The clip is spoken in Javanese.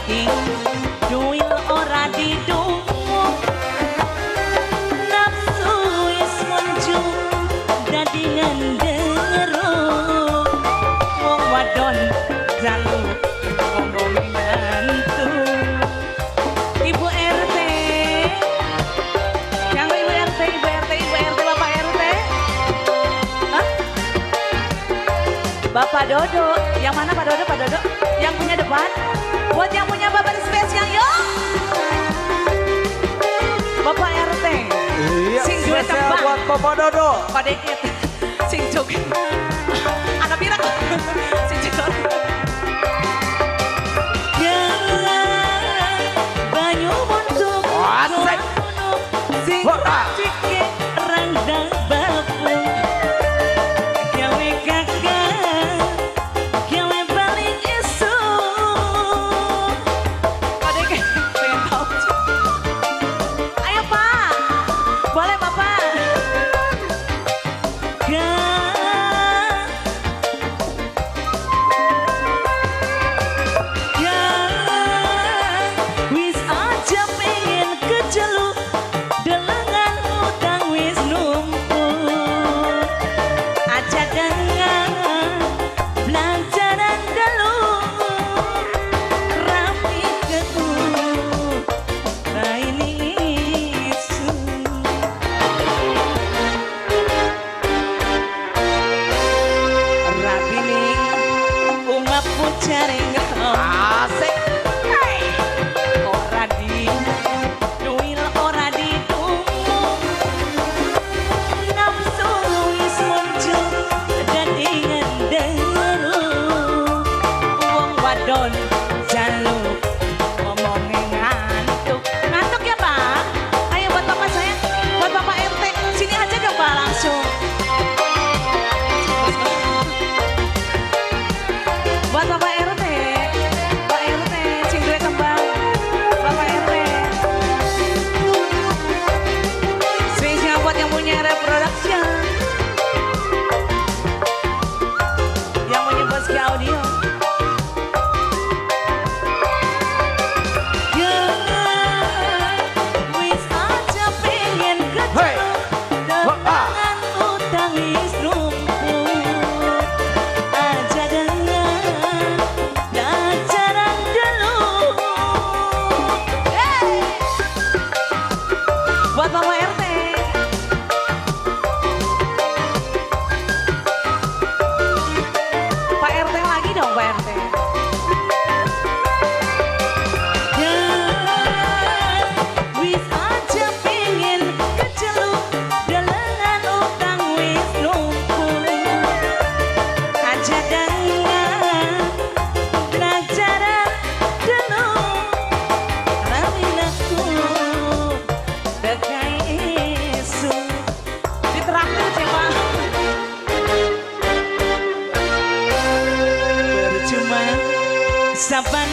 Penting duil ora didungu, nafsu wis muncul dadi ngendero. Wong wadon jaluk omonge ngantuk. Ibu RT, yang Ibu RT, Ibu RT, Ibu RT, Bapak RT. Hah? Bapak Dodo, yang mana Pak Dodo? Pak Dodo, yang punya depan. Buat yang punya bapak spesial, yuk. Bapak RT. Iya, Sing duwe spesial tembang. Buat Bapak Dodo. Pak Dikit. Sing joget. Anak pirang. Sing joget. Ya, banyu untuk Asik. Sing Wah. Racike randang babu. Gawe kakak, gawe balik esuk. Pak Dikit, pengen tahu. Ayo, Pak, boleh, Bapak. Ya, ya, wis aja pengen keceluk, delengan utang wis numpuk. Aja dengan belanjaran dalu, rapi keku, raini isu. Rabining ungap jaring. Asik. Ora di duil ora ditunggu, nafsu wis muncul dadi ngenderu. Wong wadon jaluk omonge ngantuk. Ngantuk ya, Pak. Ayo buat bapak saya, buat Bapak RT sini aja dong, Pak, langsung. Buat Bapak RT, Pak RT, sing duwe tembang, Bapak RT. Spesial buat yang punya reproduction, yang punya Boski Audio. Ya, wis aja pengen Hey. keceluk, dengan utang wis numpuk. Aja dengan pelajaran dulu. Hey! Buat Bapak RT. Pak RT lagi dong, Pak RT. Ya, wis aja pengen keceluk, delengan utang wis numpuk. Aja dengan pelajaran dulu, Raminaku dekai isu. Ditraktir sih, Pak. Percuma saban